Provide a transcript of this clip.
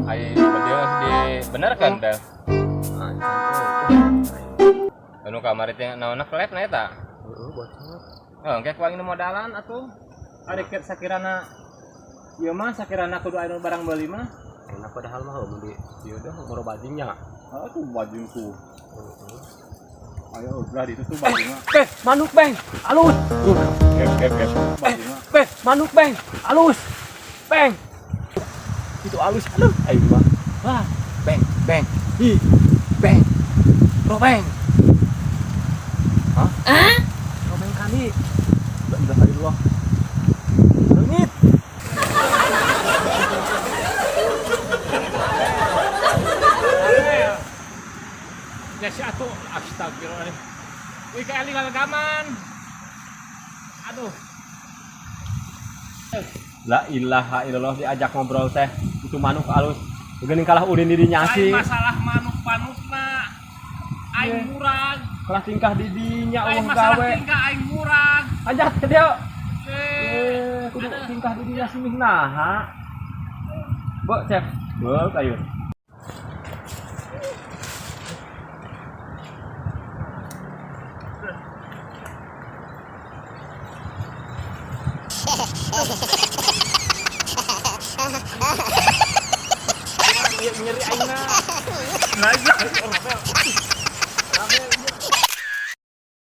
Ai bedil dibenerkeun teh. Anu kamari teh naonna klep na eta. Heeh, bocor. Oh, engke ku aing nu modalan atuh. Ari sakirana ieu mah sakirana kudu aya nu barang beuli mah. Enak padahal mah mun di ieu dah moro bajingnya. Oh, tuh bajingku. Ayo udah itu tuh bajingna. Beh, manuk beng, alus. Gep gep gep. Bajingna. Beh, manuk beng, alus. Beng. Itu alus, aduh, aing mah. Wah, beng, beng. Ih, beng. Robeng. Hah? Robeng kali. La ilaha illallah. Leungit. Ya si atuh astagfirullahaladzim. Wih kayak lagaman. Aduh. La ilaha illallah diajak ngobrol teh itu manuk alus. Geuning kalah ulin di dinya Aing sih. masalah manuk-manukna. Aing murag. Kalah tingkah di dinya Aing eueuh masalah gawe. tingkah aing murag. Anjat ke dia. Eh, Kudu tingkah di dinya sih naha. Bo, Cep. Bo, ayo. Nyeri aingna. Nah,